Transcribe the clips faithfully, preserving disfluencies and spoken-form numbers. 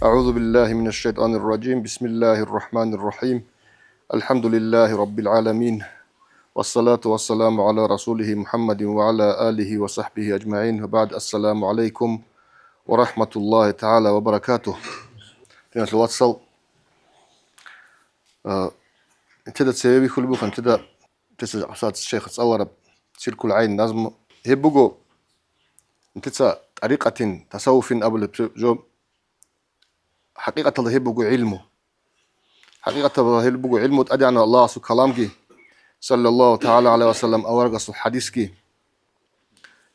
أعوذ بالله من الشيطان الرجيم. بسم الله الرحمن الرحيم. الحمد لله رب العالمين. والصلاة والسلام على رسوله محمد وعلى آله وصحبه أجمعين. وبعد. السلام عليكم ورحمة الله تعالى وبركاته. Диналъул вацал, а, нилъеда цеве бихьулеб бугоха, нилъеда, нилъеца гьабсагӀат шейх цӀалараб Силкул ГӀайн назму. Гьеб буго нилъеца тӀарикъатин, тасаввуфин абулеб жо. ХӀакъикъаталда гьеб буго гӀилму. ХӀакъикъаталда гьеб буго гӀилму, ТӀадегӀанав Аллагьасул каламги, саллаллагьу тагӀала гӀалайгьи ва саллам, аварагасул хӀадисги.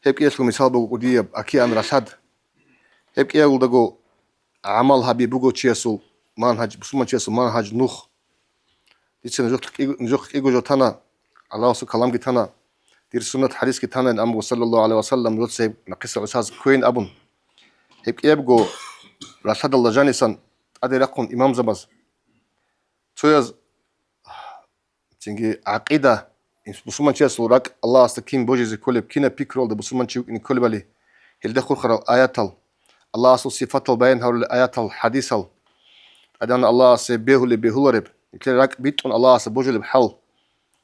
Гьеб кӀиялъул мисал буго кӀудияб, океан ралъад. Гьеб кӀиявулдаго гӀамал гьаби буго чиясул мангьаж, бусурманчиясул мангьаж нух. Дица нужехъ кӀи-, нужехъ кӀиго жо тана, Аллагьасул каламги тана, дир суннат хӀадисги тана, амма, саллаллагьу гӀалайгьи ва саллам, нужеца гьеб нахъисеб гӀусаз кквейин абун. Гьеб кӀиябго ралъадалда жанисан тӀаде рахъун имамзабаз. Цояз, цинги гӀакъида, бусурманчиясул ракӀ Аллагьасда кин божизе кколеб, кинаб пикруялда бусурманчи вукӀине кколебали, гьелда хурхарал аятал, Аллагьасул сифатал баян гьарулел аятал, хӀадисал, ТӀадегӀанав Аллагьасе бегьулеб бегьулареб, нилъер ракӀ битӀун Аллагьасе божулеб хӀал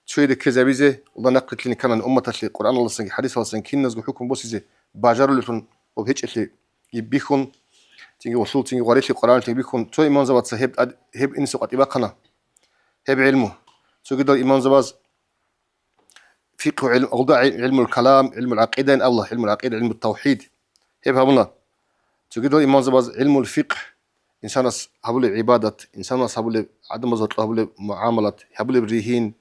цояде ккезабизе, алда нахърилълъине кканани умматалъе Къуръаналдасанги хӀадисалдасанги киназго хӀукму босизе бажарулеблъун ва гьечӀелъи бихьун, цинги гъосул, цинги гъварилъи Къуръаналъе бихьун, цо имамзабаца гьеб тӀад-, гьеб инсухъ тӀибахъана гьеб гӀилму. Цогидал имамзабаз фикъгьу гӀилм, алда гӀи-, гӀилмул калам, гӀилмул гӀакъидаин абула, гӀилмул гӀакъида, гӀилмут тавхӀид. Гьеб гьабуна. Цогидал имамзабаз гӀилмул фикъгь, инсанас гьабулеб гӀибадат, инсанас гьабулеб, гӀадамаз гьоркьо гьабулеб мугӀамалат, гьабулеб ригьин,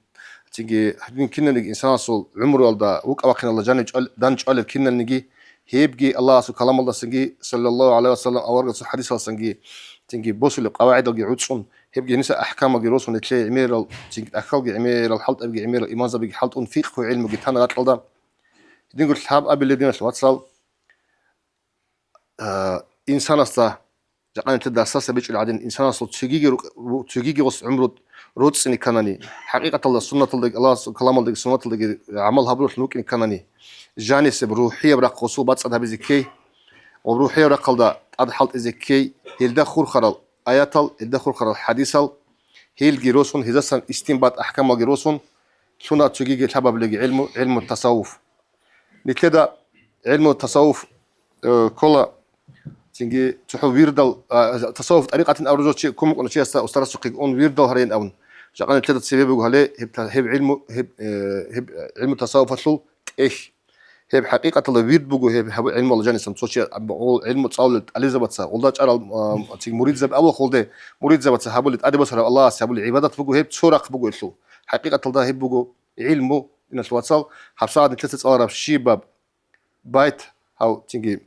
цинги гьадин киналниги инсанасул гӀумруялда, вукӀа-вахъиналда жанив чӀвал-, дандчӀвалел киналниги, гьебги Аллагьасул каламалдасанги, саллаллагьу гӀалайгьи ва саллам, аварагасул хӀадисалдасанги, цинги босулеб къавагӀидалги гӀуцӀун, гьебги гьениса ахӀкамалги росун, гьелъие гӀемерал, цинги тӀахьалги гӀемерал, хӀалтӀабиги гӀемерал, имамзабиги хӀалтӀун, фикъгьу гӀилмуги тана ракьалда. Гьединго лъаб абилеб, диналъ вацал, а, инсанасда, жакъа нилъер дарсалъа бичӀчӀил гӀадин, инсанасул цогиги рукъ-, ру-, цогиги гъос гӀумру роцӀцӀине кканани, хӀакъикъаталда суннаталдаги, Аллагьасул каламалдаги суннаталдаги гӀамал гьабуралъун вукӀине кканани, жанисеб рухӀияб рахъ гъосул бацӀцӀад гьабизе ккей ва рухӀияб рахъалда тӀад хӀалтӀизе ккей, гьелда хурхарал аятал, гьелда хурхарал хӀадисал, гьелги росун, гьезасан истинбат ахӀкамалги росун, лъуна цогиги лъабабилеги гӀилму, гӀилму тасаввуф. Нилъеда гӀилму тасаввуф, э, ккола, цинги цохӀо вирдал, а, тасаввуф тӀарикъатин абураб жо чи ккун букӀуна чиясда, устарасухъеги ун вирдал гьарейин абун. Жакъа нилъеда цебе буго гьале гьеб та-, гьеб гӀилму, гьеб, э, гьеб гӀилму тасаввуфалъул тӀехь. Гьеб хӀакъикъаталда вирд буго гьеб гьаб-, гӀилмуялъ жанисан цо чи аб-, гъол гӀилму цӀалулел тӀализабаца, гъолда чӀарал, а, цинги муридзаби абула холде, муридзабаца гьабулеб тӀаде босараб Аллагьасе гьабулеб гӀибадат буго, гьеб цо рахъ буго гьелъул. ХӀакъикъаталда гьеб буго гӀилму, диналъ вацал, гьабсагӀат нилъеца цӀалараб щибаб байт, гьав цинги,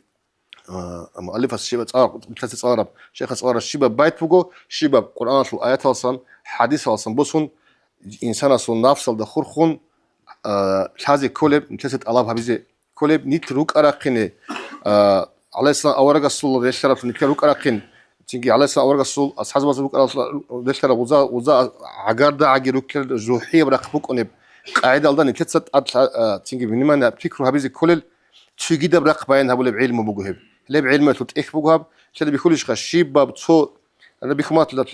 а, муаллифас щибаб цӀа-, нилъеца цӀалараб, шейхас цӀалараб щибаб байт буго, щибаб Къуръаналъул аяталсан, хӀадисалсан босун, инсанасул нафсалда хурхун, а, лъазе кколеб, нилъеца тӀалаб гьабизе кколеб, нилъ рукӀа-рахъине, а, гӀалайгьиссалам аварагасул релълъараб нилъер рукӀа-рахъин, цинги гӀалайгьиссалам аварагасул асхӀабзабазул рукӀарал релълъараб гъуза, гъуза гӀагардагӀаги руккел рухӀияб рахъ букӀунеб къагӀидалда нилъеца тӀад лъа-, а, цинги внимание, пикру гьабизе кколел цогидаб рахъ баян гьабулеб гӀилму буго гьеб. Гьелеб гӀилмуялъул тӀехь буго гьаб, нилъеда бихьулищха щибаб цо, гьанна бихьуматлъи,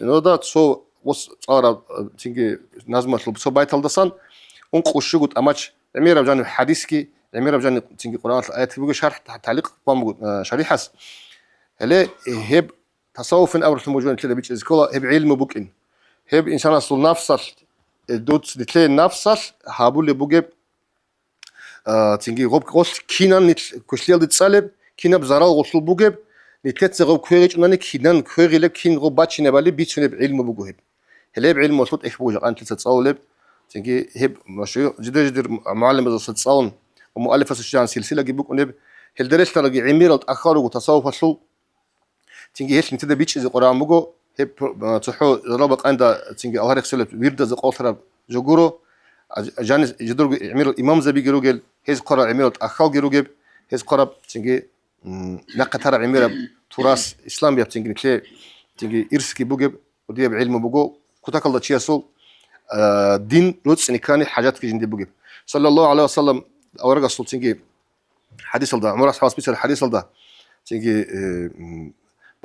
цо ос цӀалараб, а, цинги назмуялъул цо байталдасан ункъо щуго тӀамач гӀемераб жаниб хӀадисги, гӀемераб жаниб цинги Къуръаналъул аятги буго, шархӀ, та-, талихъ бан буго, а, шарихӀас. Гьеле гьеб тасаввуфин абурлъун бугеб нилъеда бичӀчӀизе ккола гьеб гӀилму букӀин. Гьеб инсанасул нафсалъ, э, дуц нилъее нафсалъ гьабулеб бугеб, а, цинги гъоб-, гъолъ кинан нилъ квешлъиялде цӀалеб, кинаб зарал гъолъул бугеб, нилъеца гъоб квегъичӀунани кинан квегъилеб, кин гъоб бачинабали бицунеб гӀилму буго гьеб. Гьелеб гӀилмуялъул тӀехь буго жакъа нилъеца цӀалулеб, цинги гьеб машгьур жидер-жидер мугӀалимазулъа цӀалун ва муаллифасул щибан силсилаги букӀунеб, гьелда релълъаралги гӀемерал тӀахьал руго тасаввуфалъул, цинги гьелъ нилъеда бичӀчӀизе къваригӀун буго, гьеб, а, цохӀо зарал бакъанида цинги Аллагь рехсолеб вирдазда къокълъараб жо гуро, а, жанис жидерго гӀемерал имамзабиги ругел, гьез хъварал гӀемерал тӀахьалги ругеб, гьез хъвараб цинги, м, нахъе тараб гӀемераб турас, исламияб цинги нилъее цинги ирсги бугеб, кӀудияб гӀилму буго, кутакалда чиясул, а, дин роцӀцӀине ккани хӀажатги жинди бугеб. Саллаллагьу гӀалайгьи ва саллам аварагасул цинги хӀадисалда, ГӀумар асхӀабас бицараб хӀадисалда, цинги, э, м,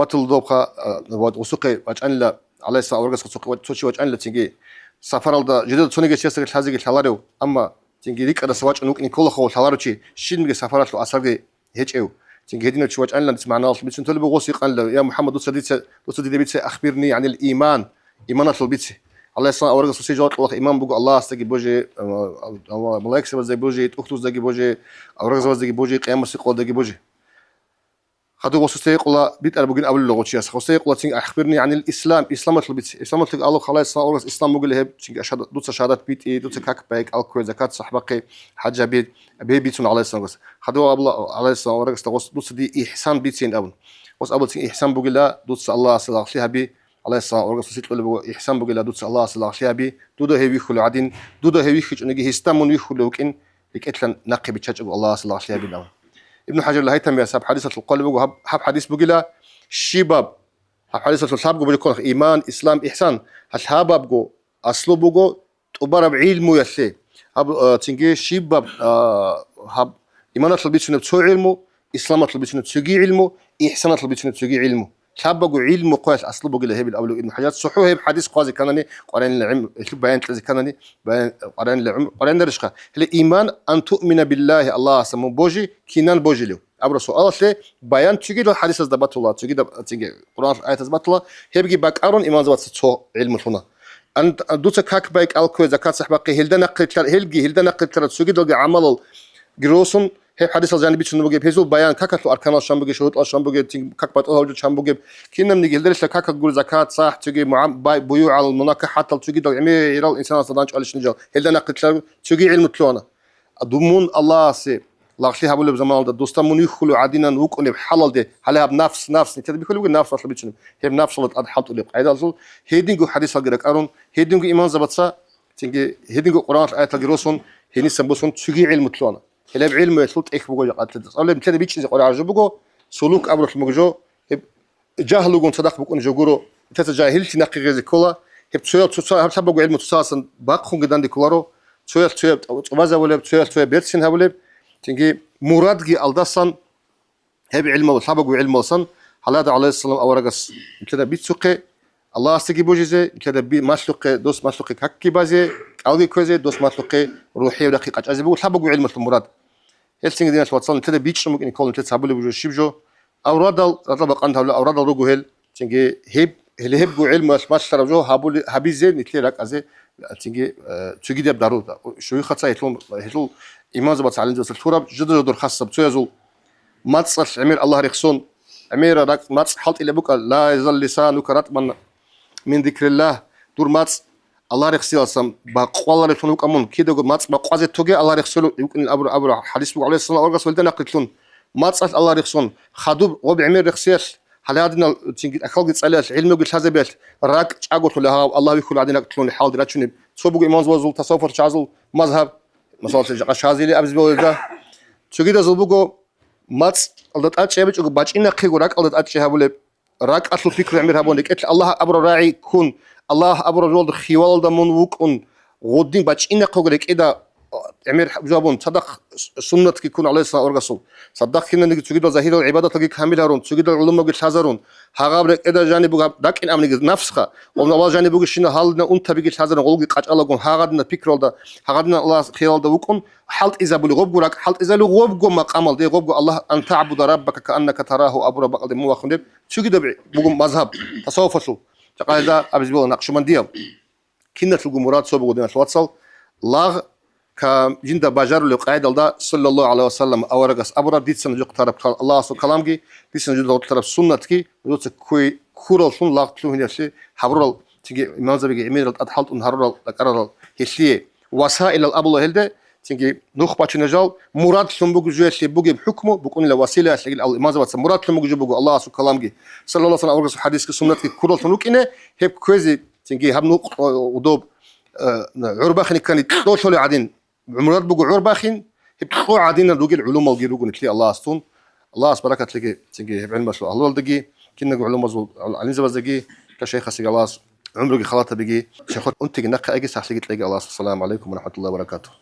Батул добха, а, ва гъусухъе вачӀанила, гӀалайгьиссалам аварагас гъусухъе ва-, цо чи вачӀанила цинги, сапаралда жидеда цониги чиясдаги лъазеги лъаларев, амма цинги рикӀкӀадаса вачӀун вукӀине ккола хъо лъаларев чи, щибниги сапаралъул асарги гьечӀев. Цинги гьединав чи вачӀанила, дица магӀналъ бицун толеб гъос гьикъанила: «Я МухӀаммад, дуца дица, дуца дида бице, ахбирни гӀанил иман, иманалъул бице». ГӀалайгьиссалам аварагас гъосие жаваб кьола: «Иман буго Аллагьасдаги божи, а, а, малаикзабаздаги божи, тӀухьдуздаги божи, аварагзабаздаги божи, къиямасеб къоялдаги божи». Хадуб гъосие гьикъула, битӀараб бугин абулеб гъо чияс. Гъосие гьикъула цин: «Ахбирни гӀанил ислам», исламалъул биц-, исламалъул алъул хӀалалъ ислам аварагас ислам бугила гьеб, цинги ашгьад-, дуца шагьадат битӀи, дуца как бай, кӀал ккве, закат, сахӀбахъи, хӀаж гьаби, гьеб бицун гӀалайгьиссаламгас. Хадуб абула гӀалайгьиссалам аварагасда гъос: «Дуца дие ихсан бицин», – абун. Гъос абула цин: «Ихсан бугила дуца Аллагьасе лагълъи гьаби», гӀалайгьиссалам аварагас гъосие кьолеб буго: «Ихсан бугила дуца Аллагьасе лагълъи гьаби, дуда гьев вихьулев гӀадин, дуда гьев вихьичӀониги гьесда мун вихьулев вукӀин, рекӀелъан нахъе биччачӀого Аллагьасе лагълъи гьабин», – абун. Ибн ХӀажар Лагьайтамияс гьаб хӀадисалъул хъвалеб буго, гьаб, гьаб хӀадис бугила, щибаб, гьаб хӀадисалъул лъабго буго ккола иман, ислам, ихсан, гьал лъабабго аслу буго тӀубараб гӀилмуялъе. Гьаб, а, цинги щибаб, а, гьаб иманалъул бицунеб цо гӀилму, исламалъул бицунеб цоги гӀилму, ихсаналъул бицунеб цоги гӀилму. Лъабабго гӀилму хъваялъ аслу бугила гьебил абулев Ибн ХӀажар. ЦохӀо гьеб хӀадис хъвазе кканани, Къуръанила гӀилм-, гьелъул баян кьезе кканани, баян, Къуръанила гӀилм-, Къуръаниларищха? Гьеле иман: «Ан туъмина биллагьи», Аллагьасда мун божи, кинан божилев? Абураб суалалъе баян цогидал хӀадисазда батула, цогидаб, цинги Къуръаналъул аятаз батула, гьебги бакӀарун имамзабаца цо гӀилму лъуна. Ан-, дуца как бай, кӀал ккве, закат сахӀбахъи, гьелда нахърилълъар-, гьелги, гьелда нахърилълъарал цогидалги гӀамалал гиросун, гьеб хӀадисал жаниб бицун бугеб, гьезул баян, какалъул арканал щван бугеб, шурутӀал щван бугеб, цин как батӀул гьавулел щван бугеб, кинабниги гьелда релълъа какал гури, закат, сахӀ, цоги мугӀам-, бай-, буюгӀал, мунакахӀатал цогидал гӀемерал инсанасда данчӀвалищ нижал, гьелда нахърилълъарал цоги гӀилму лъугьана. Дун мун Аллагьасе лагълъи гьабулеб заманалда, досда мун вихьулев гӀадинан вукӀунеб хӀалалде, гьале гьаб нафс, нафс, нилъеда бихьулеб буго нафсалъул бицунеб, гьеб нафсалда тӀад хӀалтӀулеб къайдалъул, гьединго хӀадисалги ракӀарун, гьединго имамзабаца, цинги гьединго Къуръаналъул аяталги росун, гьенисан босун цоги гӀилму лъугьана. Гьелеб гӀилмуялъул тӀехь буго жакъа нилъеда. Цо-, нилъеда бичӀчӀизе къваригӀараб жо буго, сулук абуралъун буго жо, гьеб жагьлугун цадахъ букӀунеб жо гуро. Нилъеца жагьиллъи нахъе гьезе ккола. Гьеб цоял цоца-, гьаб лъабабго гӀилму цоцаздасан бахъунги данде кколаро. Цоял цояб тӀубазабулеб, цоял цояб берцин гьабулеб. Цинги мурадги алдасан, гьеб гӀилмал, лъабабго гӀилмалсан, гьалади гӀалайгьиссалам аварагас нилъеда бицухъе, Аллагьасдаги божизе, нилъеда би-, малъухъе, дос малъухъе какги базе, кӀалги кквезе, дос малъухъе рухӀияб рахъи къачӀазе буго лъабабго гӀилмалъул мурад. Гьелцинги, диналъул вацал, нилъеда бичӀчӀун букӀине ккола нилъеца гьабулеб жо щиб жо. Аврадал, радал бакъан гьавла аврадал руго гьел. Цинги гьеб, гьеле гьебго гӀилмуялъ малъараб жо гьабули-, гьабизе нилъее ракӀазе, цинги, э, цогидаб даруда. Шуюхаца гьелъул, гьелъул имамзабаца, гӀалимзабаца лъураб жидер-жидер хасаб цоязул мацӀалъ гӀемер Аллагь рехсон, гӀемера ракӀ мацӀ хӀалтӀилеб букӀа: «Ла язал лисанука ратбан мин зикриллагь», дур мацӀ Аллагь рехсиялдасан бакъваларевлъун вукӀа мун, кидаго мацӀ бакъвазе тоге Аллагь рехсолев вукӀунин абур-, абураб хӀадис буго, гӀалайгьиссалам аварагас гьелда нахърилълъун, мацӀалъ Аллагь рехсон, хадуб гъоб гӀемер рехсиялъ, гьале гьадинал цинги тӀахьалги цӀалиялъ, гӀилмуги лъазабиялъ, ракӀ чӀаголъулеб гьав Аллагь вихьулев гӀадин ракӀ лъугьунеб хӀалде рачунеб. Цо буго имамзабазул, тасаввуфалъ чагӀазул мазгьаб, масала, жакъа Шазили абизе бегьулелда. Цогидазул буго мацӀалда тӀадчӀи гьабичӀого бачӀинахъего ракӀалда тӀадчӀи гьабулеб. РакӀалъул пикру гӀемер гьабун, рекӀелъ Аллагь абураб рагӀи ккун, Аллагь абураб жолда хиялалда мун вукӀун, гъодин бачӀинахъего рекӀеда гӀемер гьабун, цадахъ суннатги ккун, гӀалайгьиссалам аварагасул. Цадахъ кинаниги цогидал загьирал гӀибадаталги камил гьарун, цогидал гӀулумалги лъазарун, гьагъаб рекӀеда жаниб буго гьаб ракӀин абниги нафсха, гъолнавал жаниб бугебщинаб гьалдина унтабиги лъазарун, гъолги къачӀалагун, гьагъадина пикралда, гьагъадина Аллагьас хиялалда вукӀун, хӀалтӀизабули гъобго ракӀ, хӀалтӀизабули гъобго макъамалде, гъобго Аллагь: «Ан таъбуда раббака кааннака тарагьу», абураб бакӀалде мун вахун реб, цогидаб буго мазгьаб, тасаввуфалъул, жакъа гьезда абизе бегьула накъшубандиял. Киналъулго мурад цо буго, диналъул вацал, лагъ ка-, жинда бажарулеб къайдалда, саллаллагьу гӀалайгьи ва саллам, аварагас абураб, дица нужехъе тараб кал-, Аллагьасул каламги, дица нужеда гъоркье тараб суннатги, нужеца кквей ккураллъун лагъ лъугьиналъе гьабурал, цинги имамзабиги гӀемерал тӀад хӀалтӀун гьарурал, ракӀарарал гьелъие. Васаилал абула гьелде, цинги нух бачунел жал, мурадлъун бугеб жоялъе бугеб хӀукму букӀунила василаялъ, гьел ал-, имамзабаца мурадлъун бугеб жо буго Аллагьасул каламги, саллаллагьу гӀалайгьи ва саллам, аварагасул хӀадисги суннатги ккураллъун рукӀине, гьеб кквезе, цинги гьаб нукъ удоб, э, гӀур бахине ккани кьолъулеб гӀадин, мурад буго гӀур бахин, гьеб кьо гӀадинал ругел гӀулумалги руго нилъее Аллагьас тун. Аллагьас баракат лъеги, цинги гьеб гӀилмалъул агьлуялдаги, кинаго гӀулумазул гӀалимзабаздаги, ка шайхасдаги Аллагьас гӀумруги халатабиги, шайхул унтиги нахъе айги, сахлъиги кьеги Аллагьас. Ассаламу гӀалайкум ва рахӀматуллагьи ва баракатугь.